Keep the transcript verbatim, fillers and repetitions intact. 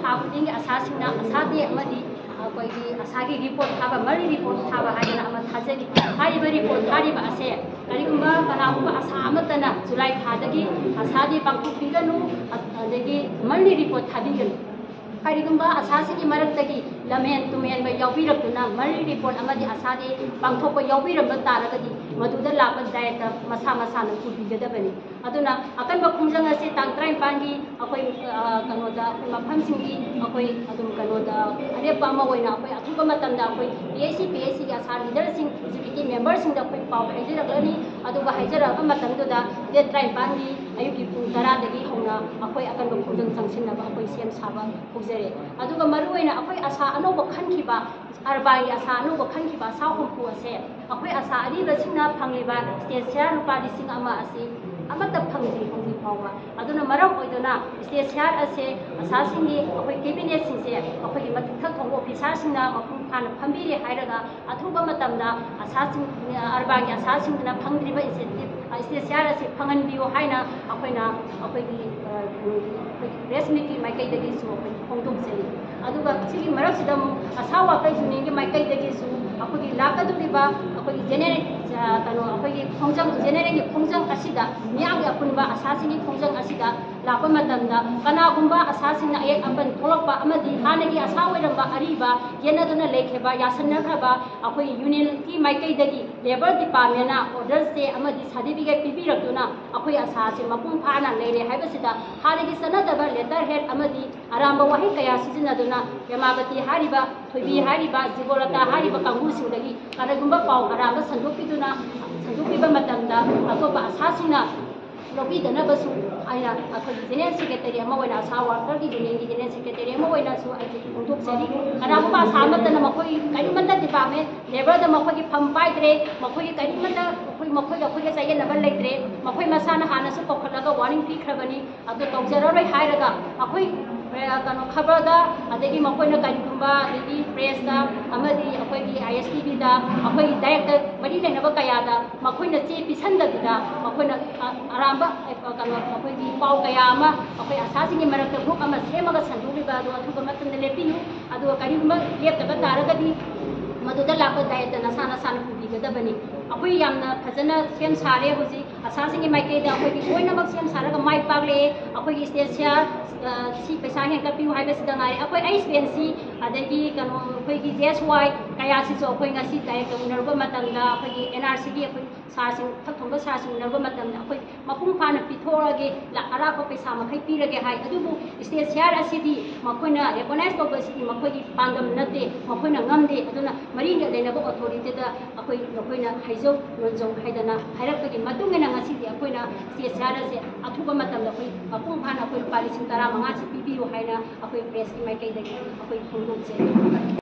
ꯊꯥ ꯈꯨꯗꯤꯡꯒꯤ ꯑꯁꯥꯁꯤꯡꯅ ꯑꯁꯥ ꯗꯦ ꯑꯃꯗꯤ ꯑꯩꯈꯣꯏꯒꯤ ꯑꯁꯥꯒꯤ ꯔꯤꯄꯣꯔꯠ ꯊꯥꯕ, ꯃꯔꯤ ꯔꯤꯄꯣꯔꯠ ꯊꯥꯕ ꯍꯥꯏꯗꯅ ꯑꯃ ꯊꯥꯖꯔꯤ꯫ ꯍꯥꯏꯔꯤꯕ ꯔꯤꯄꯣꯔꯠ ꯊꯥꯔꯤꯕ ꯑꯁꯦ ꯀꯔꯤꯒꯨꯝꯕ ꯀꯅꯥꯒꯨꯝꯕ ꯑꯁꯥ ꯑꯃꯠꯇꯅ ꯖꯨꯂꯥꯏ ꯊꯥꯗꯒꯤ ꯑꯁꯥ ꯗꯦ ꯄꯥꯡꯊꯣꯛꯄꯤꯒꯅꯨ, ꯑꯗꯒꯤ ꯃꯔꯤ ꯔꯤꯄꯣꯔꯠ ꯊꯥꯕꯤꯒꯅꯨ꯫ ꯀꯔꯤꯒꯨꯝꯕ ꯑꯁꯥꯁꯤꯡꯒꯤ ꯃꯔꯛꯇꯒꯤ ꯂꯝꯍꯦꯟ ꯇꯨꯝꯍꯦꯟꯕ ꯌꯥꯎꯕꯤꯔꯛꯇꯨꯅ ꯃꯔꯤ ꯔꯤꯄꯣꯔꯠ ꯑꯃꯗꯤ ꯑꯁꯥ ꯗꯦ ꯄꯥꯡꯊꯣꯛꯄ ꯌꯥꯎꯕꯤꯔꯝꯕ ꯇꯥꯔꯒꯗꯤ ꯃꯗꯨꯗ ꯂꯥꯛꯄ ꯗꯥꯌꯤꯠꯇ ꯃꯁꯥ ꯃꯁꯥꯅ ꯄꯨꯕꯤꯒꯗꯕꯅꯤ꯫ ꯑꯗꯨꯅ ꯑꯀꯟꯕ ꯈꯣꯡꯖꯪ ꯑꯁꯤ ꯇꯥꯡ ꯇꯔꯥꯅꯤꯄꯥꯟꯒꯤ ꯑꯩꯈꯣꯏ, ꯑ, ꯀꯩꯅꯣꯗ, ꯑꯩꯈꯣꯏ ꯃꯐꯝꯁꯤꯡꯒꯤ ꯑꯩꯈꯣꯏ ꯑꯗꯨꯝ ꯀꯩꯅꯣꯗ ꯑꯔꯦꯞꯄ ꯑꯃ ꯑꯣꯏꯅ ꯑꯩꯈꯣꯏ ꯑꯊꯨꯕ ꯃꯇꯝꯗ ꯑꯩꯈꯣꯏ P H C, P H ꯁꯤꯒꯤ ꯑꯁꯥ ꯂꯤꯗꯔꯁꯤꯡ, ꯑꯦꯛꯖꯤꯀ꯭ꯌꯨꯇꯤꯚ ꯃꯦꯝꯕꯔꯁꯤꯡꯗ ꯑꯩꯈꯣꯏ ꯄꯥꯎ ꯍꯥꯏꯖꯔꯛꯂꯅꯤ꯫ ꯑꯗꯨꯒ ꯍꯥꯏꯖꯔꯛꯑꯕ ꯃꯇꯝꯗꯨꯗ ꯗꯦꯠ ꯇꯔꯥꯅꯤꯄꯥꯟꯒꯤ ꯑꯌꯨꯛꯀꯤ ꯄꯨꯡ ꯇꯔꯥꯗꯒꯤ ꯍꯧꯅ ꯑꯩꯈꯣꯏ ꯑꯀꯟꯕ ꯈꯣꯡꯖꯪ ꯆꯪꯁꯤꯟꯅꯕ ꯑꯩꯈꯣꯏ ꯁꯦꯝ ꯁꯥꯕ ꯍꯧꯖꯔꯦ꯫ ꯑꯗꯨꯒ ꯃꯔꯨꯑꯣꯏꯅ ꯑꯩꯈꯣꯏ ꯑꯁꯥ ꯑꯅꯧꯕ ꯈꯟꯈꯤꯕ, ꯑꯔꯕꯥꯟꯒꯤ ꯑꯁꯥ ꯑꯅꯧꯕ ꯈꯟꯈꯤꯕ ꯑꯁꯥ ꯍꯨꯝꯐꯨ ꯑꯁꯦ ꯑꯩꯈꯣꯏ ꯑꯁꯥ ꯑꯔꯤꯕꯁꯤꯡꯅ ꯐꯪꯂꯤꯕ ꯁ꯭ꯇꯦꯠ ꯁꯤꯌꯥꯔ ꯂꯨꯄꯥ ꯂꯤꯁꯤꯡ ꯑꯃ ꯑꯁꯤ ꯑꯃꯠꯇ ꯐꯪꯗ꯭ꯔꯤ ꯍꯧꯖꯤꯛ ꯐꯥꯎꯕ꯫ ꯑꯗꯨꯅ ꯃꯔꯝ ꯑꯣꯏꯗꯨꯅ ꯁ꯭ꯇꯦꯠ ꯁꯤꯌꯥꯔ ꯑꯁꯦ ꯑꯁꯥꯁꯤꯡꯒꯤ ꯑꯩꯈꯣꯏ ꯀꯦꯕꯤꯅꯦꯠꯁꯤꯡꯁꯦ ꯑꯩꯈꯣꯏꯒꯤ ꯃꯊꯛ ꯊꯣꯡꯕ ꯑꯣꯐꯤꯁꯥꯔꯁꯤꯡꯅ ꯃꯄꯨꯡ ꯐꯥꯅ ꯐꯝꯕꯤꯔꯦ ꯍꯥꯏꯔꯒ ꯑꯊꯨꯕ ꯃꯇꯝꯗ ꯑꯁꯥꯁꯤꯡ, ꯑꯔꯕꯥꯟꯒꯤ ꯑꯁꯥꯁꯤꯡꯗꯨꯅ ꯐꯪꯗ꯭ꯔꯤꯕ ꯏꯟꯁꯦꯟꯇꯤꯞ, ꯁ꯭ꯇꯦꯠ ꯁꯤꯌꯥꯔ ꯑꯁꯤ ꯐꯪꯍꯟꯕꯤꯌꯨ ꯍꯥꯏꯅ ꯑꯩꯈꯣꯏꯅ ꯑꯩꯈꯣꯏꯒꯤ, ꯑ, ꯑꯩꯈꯣꯏꯒꯤ ꯄ꯭ꯔꯦꯁ ꯃꯤꯠꯀꯤ ꯃꯥꯏꯀꯩꯗꯒꯤꯁꯨ ꯑꯩꯈꯣꯏ ꯐꯣꯡꯗꯣꯛꯆꯔꯤ꯫ ꯑꯗꯨꯒ ꯁꯤꯒꯤ ꯃꯔꯛꯁꯤꯗ ꯑꯃꯨꯛ ꯑꯁꯥ ꯋꯥꯔꯀꯔ ꯌꯨꯅꯤꯌꯟꯒꯤ ꯃꯥꯏꯀꯩꯗꯒꯤꯁꯨ ꯑꯩꯈꯣꯏꯒꯤ ꯂꯥꯛꯀꯗꯧꯔꯤꯕ ꯑꯩꯈꯣꯏꯒꯤ ꯖꯦꯅꯦꯔꯦꯜ, ꯑ, ꯀꯩꯅꯣ, ꯑꯩꯈꯣꯏꯒꯤ ꯈꯣꯡꯖꯪ, ꯖꯦꯅꯦꯔꯦꯜꯒꯤ ꯈꯣꯡꯖꯪ ꯑꯁꯤꯗ, ꯃꯤꯌꯥꯝꯒꯤ ꯑꯄꯨꯟꯕ ꯑꯁꯥꯁꯤꯡꯒꯤ ꯈꯣꯡꯖꯪ ꯑꯁꯤꯗ ꯂꯥꯛꯄ ꯃꯇꯝꯗ ꯀꯅꯥꯒꯨꯝꯕ ꯑꯁꯥꯁꯤꯡꯅ ꯑꯌꯦꯛ ꯑꯄꯟ ꯊꯣꯛꯂꯛꯄ ꯑꯃꯗꯤ ꯍꯥꯟꯅꯒꯤ ꯑꯁꯥ ꯑꯣꯏꯔꯝꯕ ꯑꯔꯤꯕ ꯌꯦꯠꯅꯗꯨꯅ ꯂꯩꯈꯤꯕ, ꯌꯥꯁꯟꯅꯈ꯭ꯔꯕ ꯑꯩꯈꯣꯏ ꯌꯨꯅꯤꯌꯟꯒꯤ ꯃꯥꯏꯀꯩꯗꯒꯤ ꯂꯦꯕꯔ ꯗꯤꯄꯥꯔꯠꯃꯦꯟꯅ ꯑꯣꯔꯗꯔ ꯆꯦ ꯑꯃꯗꯤ ꯁꯥꯔꯇꯤꯐꯤꯀꯦꯠ ꯄꯤꯕꯤꯔꯛꯇꯨꯅ ꯑꯩꯈꯣꯏ ꯑꯁꯥꯁꯦ ꯃꯄꯨꯡ ꯐꯥꯅ ꯂꯩꯔꯦ ꯍꯥꯏꯕꯁꯤꯗ ꯍꯥꯟꯅꯒꯤ ꯆꯠꯅꯗꯕ ꯂꯦꯇꯔ ꯍꯦꯠ ꯑꯃꯗꯤ ꯑꯔꯥꯟꯕ ꯋꯥꯍꯩ ꯀꯌꯥ ꯁꯤꯖꯤꯟꯅꯗꯨꯅ ꯍꯦꯃꯥꯕꯇꯤ ꯍꯥꯏꯔꯤꯕ, ꯊꯣꯏꯕꯤ ꯍꯥꯏꯔꯤꯕ, ꯖꯤꯕꯣꯂꯇꯥ ꯍꯥꯏꯔꯤꯕ ꯀꯥꯡꯕꯨꯁꯤꯡꯗꯒꯤ ꯀꯔꯤꯒꯨꯝꯕ ꯄꯥꯎ ꯑꯔꯥꯟꯕ ꯁꯟꯗꯣꯛꯄꯤꯗꯨꯅ, ꯁꯟꯗꯣꯛꯄꯤꯕ ꯃꯇꯝꯗ ꯑꯇꯣꯞꯄ ꯑꯁꯥꯁꯤꯡꯅ ꯂꯧꯕꯤꯗꯅꯕꯁꯨ ꯑꯩꯅ ꯑꯩꯈꯣꯏꯒꯤ ꯖꯦꯅꯦꯔꯦꯜ ꯁꯦꯀ꯭ꯔꯦꯇꯔꯤ ꯑꯃ ꯑꯣꯏꯅ, ꯑꯁꯥ ꯋꯥꯔꯀꯔꯒꯤ ꯌꯨꯅꯤꯌꯟꯒꯤ ꯖꯦꯅꯦꯔꯦꯜ ꯁꯦꯀ꯭ꯔꯦꯇꯔꯤ ꯑꯃ ꯑꯣꯏꯅꯁꯨ ꯑꯩꯁꯦ ꯐꯣꯡꯗꯣꯛꯆꯔꯤ꯫ ꯀꯅꯥꯒꯨꯝꯕ ꯑꯁꯥ ꯑꯃꯠꯇꯅ ꯃꯈꯣꯏ ꯀꯔꯤꯃꯠꯇ ꯗꯤꯄꯥꯔꯠꯃꯦꯟ ꯂꯦꯕꯔꯗ ꯃꯈꯣꯏꯒꯤ ꯐꯝ ꯄꯥꯏꯗ꯭ꯔꯦ, ꯃꯈꯣꯏꯒꯤ ꯀꯔꯤꯃꯠꯇ ꯃꯈꯣꯏꯒ ꯑꯩꯈꯣꯏꯒ ꯆꯌꯦꯠꯅꯕ ꯂꯩꯇ꯭ꯔꯦ꯫ ꯃꯈꯣꯏ ꯃꯁꯥꯅ ꯍꯥꯟꯅꯁꯨ ꯀꯧꯈꯠꯂꯒ ꯋꯥꯔꯅꯤꯡ ꯄꯤꯈ꯭ꯔꯕꯅꯤ, ꯑꯗꯨ ꯇꯧꯖꯔꯔꯣꯏ ꯍꯥꯏꯔꯒ ꯑꯩꯈꯣꯏ, ꯑ, ꯀꯩꯅꯣ, ꯈꯕꯔꯗ, ꯑꯗꯒꯤ ꯃꯈꯣꯏꯅ ꯀꯔꯤꯒꯨꯝꯕ, ꯑꯗꯒꯤ ꯄ꯭ꯔꯦꯁꯇ ꯑꯃꯗꯤ ꯑꯩꯈꯣꯏꯒꯤ ꯑꯥꯏ ꯑꯦꯁ ꯇꯤ ꯚꯤꯗ, ꯑꯩꯈꯣꯏꯒꯤ ꯗꯥꯏꯔꯦꯛꯇ ꯃꯔꯤ ꯂꯩꯅꯕ ꯀꯌꯥꯗ ꯃꯈꯣꯏꯅ ꯆꯦ ꯄꯤꯁꯟꯗꯕꯤꯗ ꯃꯈꯣꯏꯅ, ꯑ, ꯑꯔꯥꯟꯕ, ꯑ, ꯀꯩꯅꯣ, ꯑꯩꯈꯣꯏꯒꯤ ꯄꯥꯎ ꯀꯌꯥ ꯑꯃ ꯑꯩꯈꯣꯏ ꯑꯁꯥꯁꯤꯡꯒꯤ ꯃꯔꯛꯇ ꯒ꯭ꯔꯨꯞ ꯑꯃ ꯁꯦꯝꯃꯒ ꯁꯟꯗꯣꯛꯂꯤꯕ ꯑꯗꯨ ꯑꯊꯨꯕ ꯃꯇꯝꯗ ꯂꯦꯞꯄꯤꯌꯨ꯫ ꯑꯗꯨꯒ ꯀꯔꯤꯒꯨꯝꯕ ꯂꯦꯞꯇꯕ ꯇꯥꯔꯒꯗꯤ ꯃꯗꯨꯗ ꯂꯥꯛꯄ ꯗꯥꯏꯔꯦꯛꯇ ꯅꯁꯥ ꯅꯁꯥꯅ ꯄꯨꯕꯤꯒꯗꯕꯅꯤ꯫ ꯑꯩꯈꯣꯏ ꯌꯥꯝꯅ ꯐꯖꯅ ꯁꯦꯝ ꯁꯥꯔꯦ ꯍꯧꯖꯤꯛ꯫ ꯑꯁꯥꯁꯤꯡꯒꯤ ꯃꯥꯏꯀꯩꯗ ꯑꯩꯈꯣꯏꯒꯤ ꯂꯣꯏꯅꯃꯛ ꯁꯦꯝ ꯁꯥꯔꯒ ꯃꯥꯏ ꯄꯥꯛꯂꯦ꯫ ꯑꯩꯈꯣꯏꯒꯤ ꯁ꯭ꯇꯦꯠ ꯁꯤꯌꯥꯔ, ꯑ, ꯁꯤ ꯄꯩꯁꯥ ꯍꯦꯟꯒꯠꯄꯤꯌꯨ ꯍꯥꯏꯕꯁꯤꯗ ꯉꯥꯏꯔꯦ꯫ ꯑꯩꯈꯣꯏ ꯑꯩꯆ ꯄꯤ ꯑꯦꯟ ꯁꯤ, ꯑꯗꯒꯤ ꯀꯩꯅꯣ, ꯑꯩꯈꯣꯏꯒꯤ ꯖꯦ ꯑꯦꯁ ꯋꯥꯏ ꯀꯌꯥꯁꯤꯁꯨ ꯑꯩꯈꯣꯏ ꯉꯁꯤ ꯗꯥꯏꯔꯦꯛꯇ ꯎꯅꯔꯨꯕ ꯃꯇꯝꯗ ꯑꯩꯈꯣꯏꯒꯤ ꯑꯦꯟ ꯑꯥꯔ ꯁꯤꯒꯤ ꯑꯩꯈꯣꯏ ꯁꯥꯔꯁꯤꯡ, ꯊꯛ ꯊꯣꯡꯕ ꯁꯥꯔꯁꯤꯡ ꯎꯅꯔꯨꯕ ꯃꯇꯝꯗ ꯑꯩꯈꯣꯏ ꯃꯄꯨꯡ ꯐꯥꯅ ꯄꯤꯊꯣꯛꯑꯒꯦ, ꯂꯥꯛ ꯑꯔꯥꯞꯄ ꯄꯩꯁꯥ ꯃꯈꯩ ꯄꯤꯔꯒꯦ ꯍꯥꯏ꯫ ꯑꯗꯨꯕꯨ ꯁ꯭ꯇꯦꯠ ꯁꯤꯌꯥꯔ ꯑꯁꯤꯗꯤ ꯃꯈꯣꯏꯅ ꯔꯦꯀꯣꯅꯥꯏꯁ ꯇꯧꯕ ꯑꯁꯤꯗꯤ ꯃꯈꯣꯏꯒꯤ ꯄꯥꯟꯗꯝ ꯅꯠꯇꯦ, ꯃꯈꯣꯏꯅ ꯉꯝꯗꯦ꯫ ꯑꯗꯨꯅ ꯃꯔꯤ ꯂꯩꯅꯕ ꯑꯣꯊꯣꯔꯤꯇꯤꯗ ꯑꯩꯈꯣꯏ ꯃꯈꯣꯏꯅ ꯍꯥꯏꯖꯧ ꯅꯣꯟꯖꯧ ꯍꯥꯏꯗꯅ ꯍꯥꯏꯔꯛꯄꯒꯤ ꯃꯇꯨꯡ ꯏꯟꯅ ꯉꯁꯤꯗꯤ ꯑꯩꯈꯣꯏꯅ ꯁ꯭ꯇꯦꯠ ꯁꯤꯌꯥꯔ ꯑꯁꯦ ꯑꯊꯨꯕ ꯃꯇꯝꯗ ꯑꯩꯈꯣꯏ ꯃꯄꯨꯡ ꯐꯥꯅ ꯑꯩꯈꯣꯏ ꯂꯨꯄꯥ ꯂꯤꯁꯤꯡ ꯇꯔꯥ ꯃꯉꯥꯁꯤ ꯄꯤꯕꯤꯌꯨ ꯍꯥꯏꯅ ꯑꯩꯈꯣꯏ ꯄ꯭ꯔꯦꯁꯀꯤ ꯃꯥꯏꯀꯩꯗꯒꯤ ꯑꯩꯈꯣꯏ ꯐꯣꯡꯗꯣꯛꯆꯔꯤ꯫